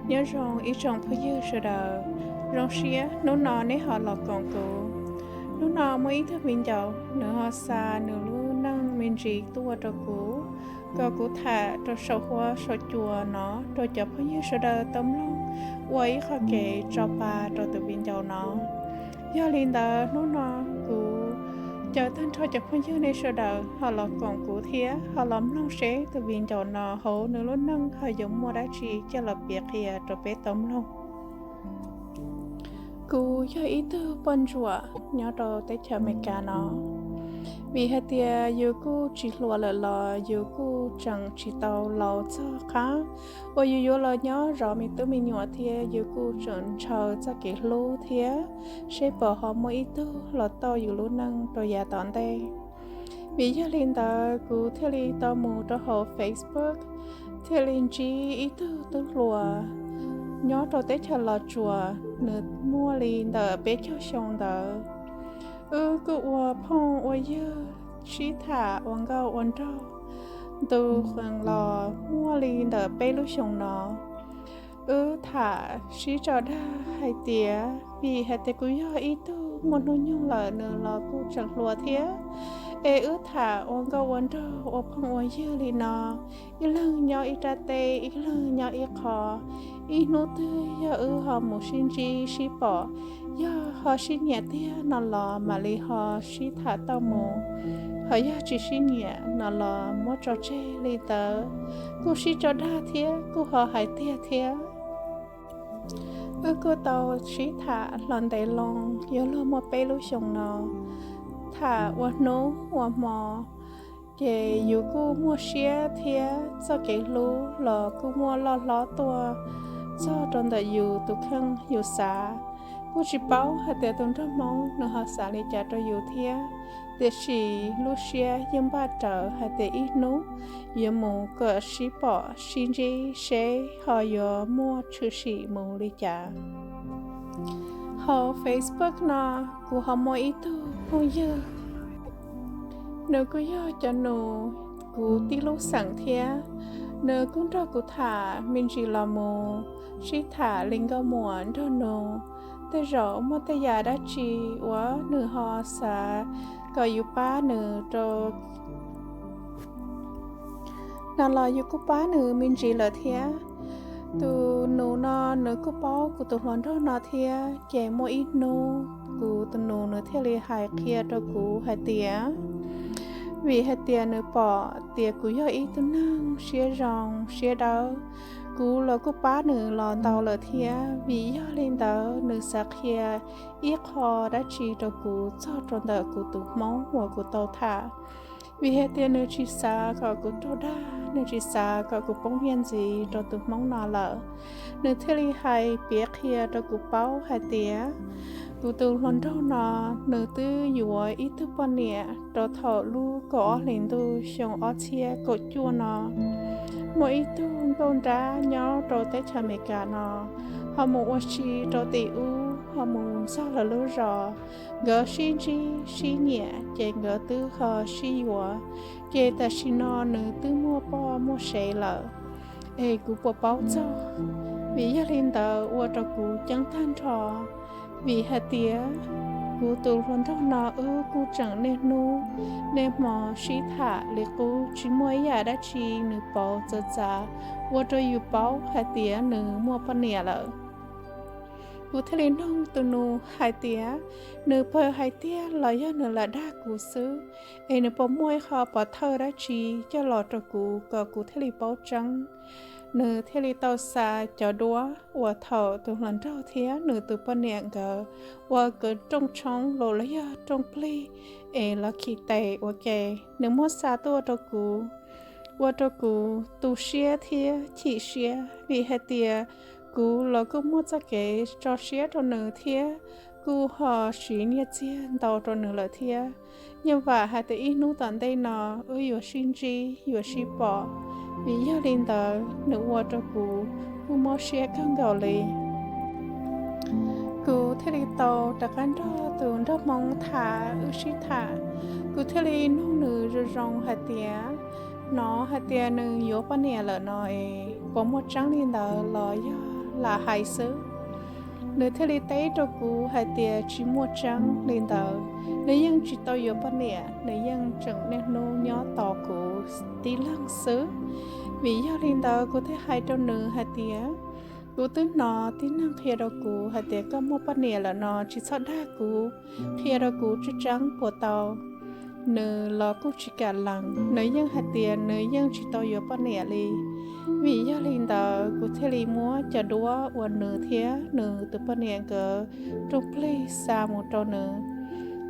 Nyob zoo ib tsoom phooj ywg sawv daws, zoo siab hnub no neb ho los koom kuv. Hnub no muaj ib tug viv ncaus nws ho xa nws lub neej me ntsis tuaj rau kuv, kom kuv tham rau saum huab saum cua no rau cov phooj ywg sawv daws tau mloog ua ib qho kev tso pa rau tus viv ncaus no. Yog li ntawd hnub no kuv caw tag nrho cov phooj ywg nej sawv daws ho los koom kuv thiab ho los mloog seb tus viv ncaus no hauv nws lub neej ho yuav muaj dab tsi coj los piav qhia rau peb tau mloog. Kuv yog ib tug poj ntsuam nyob rau teb chaws Amelikas no. Vim hais tias yus kuj tsis hluas lawm los yus kuj tseem tsis tau laus txog qab uas yus yuav los nyob zov me tub me nyuam thiab yus kuj tseem ntshaw txoj kev hlub thiab seb puas ho muaj ib tug los tauj yus lub neej rau yav tom ntej. Vim yog li ntawd kuv thiaj li tau mus rau hauv Facebook, thiaj li ntsib ib tug tub hluas nyob rau teb chaws Los Tsuas, nws muaj li ntawm peb caug xyoo ntawd. Wb kuj ua phooj ua ywg sib tham ua nkauj ua nraug ntu qees los muaj li ntawm peb lub xyoo no. Wb tham sib tso dag hais tias vim hais tias kuv yog ib tug muaj hnub nyoog lawm nws los kuj tseem hluas thiab, es wb tham ua nkauj ua nraug ua phooj ua ywg li no, ib leeg nyob ib rab teb ib leeg nyob ib qho, ib hnub twg yog wb ho mus sib ntsib sib pom, yog ho sib nyiam tiag no los mam li ho sib tham tau mus, ho yog tsis sib nyiam no los muab tso tseg li ntawd. Kuj sib tso dag thiab kuj ho hais tiag thiab. Wb kuj tau sib tham hlo ntev loo yuav luag muaj peb lub xyoo no, tham ua hnub ua hmo, ces yus kuj muaj siab thiab txoj kev hlub los kuj muaj loj hlob tuaj txog rau ntawm yus tus kheej yus xav. Kuj tsis paub hais tias tus nraug Hmoob nws ho xav li cas rau yus thiab, tiam sis lub siab yeej npaj rawv hais tias ib hnub yuav mus kom sib pom sib ntsib seb ho yuav muaj tshwm sim mus li cas. Hauv Facebook no kuv ho muaj ib tug phooj ywg, nws kuj yog cov nus kuv tib lub xeem thiab, nws kuj nrog kuv tham me ntsis los mus sib tham li nkauj muam nraug nus. Tej zaum muaj tej yam dab tsi uas nws ho xav kom yus pab nws rau no los yus kuj pab nws me ntsis lawm thiab. Tus nus no nws kuj paub kuv tus hluas nraug no thiab, ces muaj ib hnub kuv tus nus nws thiaj li hais qhia rau kuv hais tias, vim hais tias nws pom tias kuv yog ib tug neeg siab zoo siab dawb, kuv los kuj pab nws los ntau lawm thiab. Vim yog li ntawd nws xav qhia ib qho dab tsi rau kuv txog rau ntawm kuv tus Hmoob uas kuv tau tham. Vim hais tias nws tsis xav kom kuv raug dag, nws tsis xav kom kuv poob nyiaj ntxiv rau tus Hmoob no lawm, nws thiaj li hais piav qhia rau kuv paub hais tias kuv tus hluas nraug no nws twb yuav ib tug poj niam rau thaum lub kaum ob hlis ntuj xyoo ob txhiab kaum cuaj no. Muaj ib tug nkauj nrab nyob rau teb chaws Amelikas no, ho mus ua si rau tim ub, ho mus txog lawv lub zos, nkawd sib ntsib sib nyiam ces nkawd twb ho sib yuav, ces tam sim no nws twb muaj poj muaj sev lawm. Es kuv puas paub txog? Vim yog li ntawd ua rau kuv ceeb tag nrho, vim hais tias kuv tus hluas nraug no wb kuj tseem niaj hnub niaj hmo sib tham li qub, tsis muaj ib yam dab tsi nws pauv txawv txav ua rau yus paub hais tias nws muaj poj niam lawm. Kuv thiaj li nug tus nus hais tias, nws pawg hais tiag los yog nws lam dag kuv xwb, es nws puas muaj ib qho pov thawj dab tsi coj los rau kuv kom kuv thiaj li paub tseeb? Nws thiaj li tau xa cov duab uas thaum tus hluas nraug thiab nws tus poj niam nkawd ua nkawd rooj tshoob los yog rooj plig es los khi tes ua ke, nws muab xa tuaj rau kuv, ua rau kuv tu siab thiab chim siab, vim hais tias kuv los kuj muaj txoj kev tso siab rau nws thiab kuj ho siv nyiaj txiag ntau rau nws lawm thiab. Nyaj vam hais tias ib hnub tom ntej no wb yuav sib ntsib yuav sib pom, vim yog li ntawd nws ua rau kuv kuj mob siab kawg nkaus li. Kuv thiaj li tau rov qab nrog tus nraug Hmoob tham, wb sib tham. Kuv thiaj li nug nws zoo zoo hais tias, hnov hais tias nws yuav poj niam lawm no es puas muaj tseeb li ntawd los yog lam hais xwb. Nws thiaj li teb rau kuv hais tias tsis muaj tseeb li ntawd, nws yeej tsis tau yuav poj niam, nws yeej tseem niaj hnub nyob tos kuv tib leeg xwb. Vim yog li ntawd kuv thiaj hais rau nws hais tias, kuv twb hnov tib neeg qhia rau kuv hais tias koj muaj poj niam lawm no tsis txhob dag kuv, qhia rau kuv tseeb tseeb puas tau. Nws los kuj tsis kam lees, nws yeej hais tias nws yeej tsis tau yuav poj niam li. Vim yog li ntawd kuv thiaj li muab cov duab uas nws thiab nws tus poj niam nkawd rooj plig xa mus rau nws.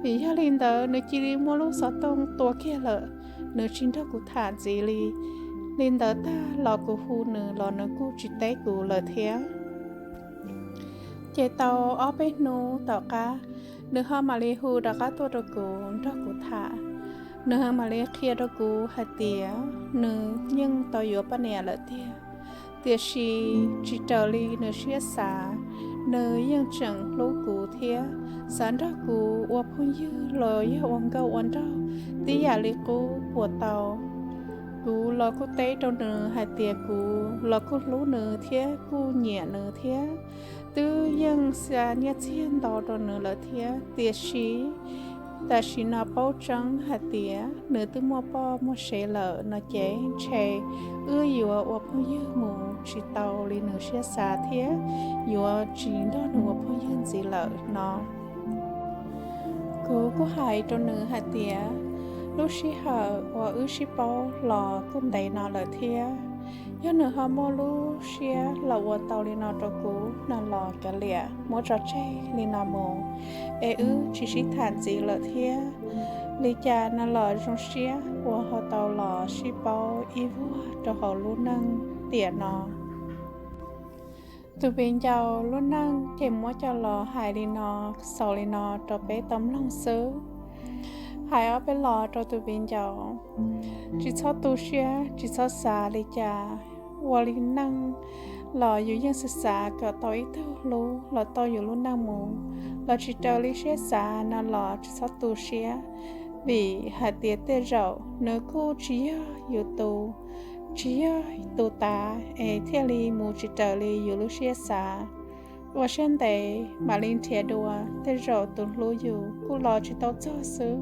Vim yog li ntawd nws cia li muab lub xov tooj tua kiag lawm, nws tsis nrog kuv tham ntxiv li. Li ntawd tag los kuv hu nws los nws kuj tsis teb kuv lawm thiab. Ces tau ob peb hnub tom qab, nws ho mam li hu rov qab tuaj rau kuv nrog kuv tham. Nws ho mam li qhia rau kuv hais tias nws yeej tau yuav poj niam lawm tiag, tiam sis tsis raws li nws siab xav. Nws yeej tseem hlub kuv thiab xav nrog kuv ua phooj ywg los yog ua nkauj ua nraug tib yam li qub puas tau. Kuv los kuj teb rau nws hais tias kuv los kuj hlub nws thiab kuj nyiam nws thiab, twb yeej xa nyiaj txiag ntau rau nws lawm thiab, tiam sis tam sim no paub tseeb hais tias nws twb muaj poj muaj sev lawm no ces ntshe wb yuav ua phooj ywg mus tsis tau li nws siab xav thiab yuav tsis nrog nws ua phooj ywg ntxiv lawm no. Kuv kuj hais rau nws hais tias lub sij hawm uas wb sib paub los kuj ntev no lawm thiab. Yog nws ho muaj lub siab los ua tau li no rau kuv no los kav liam muab tso tseg li no mus, es wb tsis sib tham ntxiv lawm thiab. Li cas no los zoo siab uas ho tau los sib paub ib vuag rau hauv lub neej tiam no. Tus viv ncaus lub neej ces muab coj los hais li no, xaus li no rau peb tau mloog xwb. Hais ob peb los rau tus viv ncaus, tsis txhob tu siab, tsis txhob xav li cas. Ua li neej los yus yeej xav xav kom tau ib tug hlub los tau yus lub neej mus, los tsis raws li siab xav no los tsis txhob tu siab, vim hais tias tej zaum nws kuj tsis yog yus tus, tsis yog tus tav es thiaj li mus tsis raws li yus lub siab xav. Ua siab ntev mam li nrhiav dua, tej zaum tus hlub yus kuj los tsis tau txog xwb.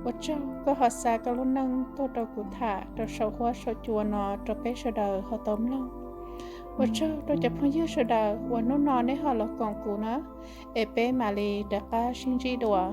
Ua tsaug koj ho xa koj lub neej tuaj rau kuv tham rau saum huab saum cua no rau peb sawv daws ho tau mloog. Ua tsaug rau cov phooj ywg sawv daws uas hnub no nej ho los koom kuv na, es peb mam li rov qab sib ntsib dua.